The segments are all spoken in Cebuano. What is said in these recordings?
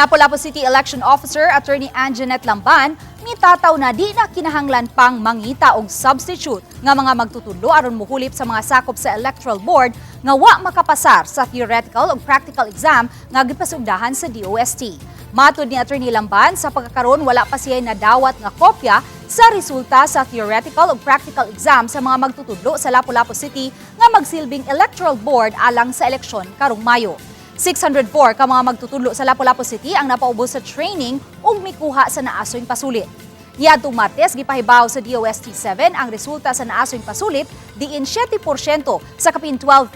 Lapu-Lapu City Election Officer Attorney Anjanette Lamban mitataw na di na kinahanglan pang mangita og substitute nga mga magtutudlo aron muhulip sa mga sakop sa Electoral Board nga wa makapasar sa theoretical ug practical exam nga gipasugdahan sa DOST. Matud ni Attorney Lamban, sa pagkakaron wala pa siya nadawat nga kopya sa resulta sa theoretical ug practical exam sa mga magtutudlo sa Lapu-Lapu City nga magsilbing Electoral Board alang sa eleksyon karong Mayo. 604 ka mga magtutudlo sa Lapu-Lapu City ang napaubos sa training ug mikuha sa naasoy pasulit. Niadtong Martes, gipahibaw sa DOST 7 ang resulta sa naasoy pasulit, diin 7% sa kapin 12,000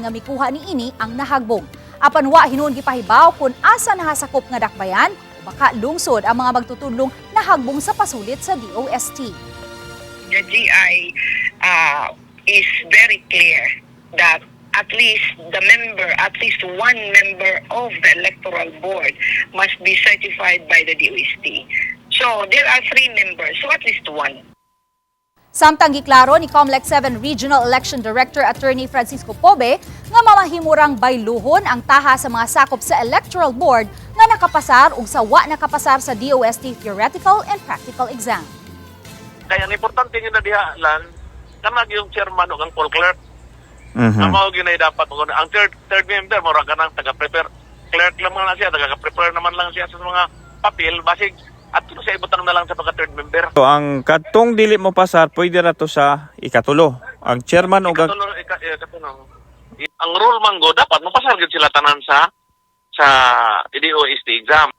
nga mikuha niini ang nahagbong. Apan wa hinuon gipahibaw kung asa nahasakop nga dakbayan o baka lungsod ang mga magtutudlong nahagbong sa pasulit sa DOST. The GI is very clear that at least the member, at least one member of the electoral board must be certified by the DOST. So there are three members, so at least one. Samtang giklaro ni COMELEC 7 Regional Election Director Attorney Francisco Pobe nga mamahimurang bayluhon ang taha sa mga sakop sa Electoral Board nga nakapasar ug sa wa nakapasar sa DOST theoretical and practical exam. Kaya ang importante nga na diha lan kanang yung chairman ug ang poll clerk. Ang mao gyud dapat ang third member, mura kanang taga-prepare, clerk lang man na siya, taga-prepare naman lang siya sa mga papel, basig adto sa ibutang na lang sa pagka third member. So ang katong dili mo pasar, pwede ra to sa ikatulo. Ang chairman o ang Ikatulo, ikatulo. Ang rule man go, dapat mapasar gyud sila tanan sa DOST exam.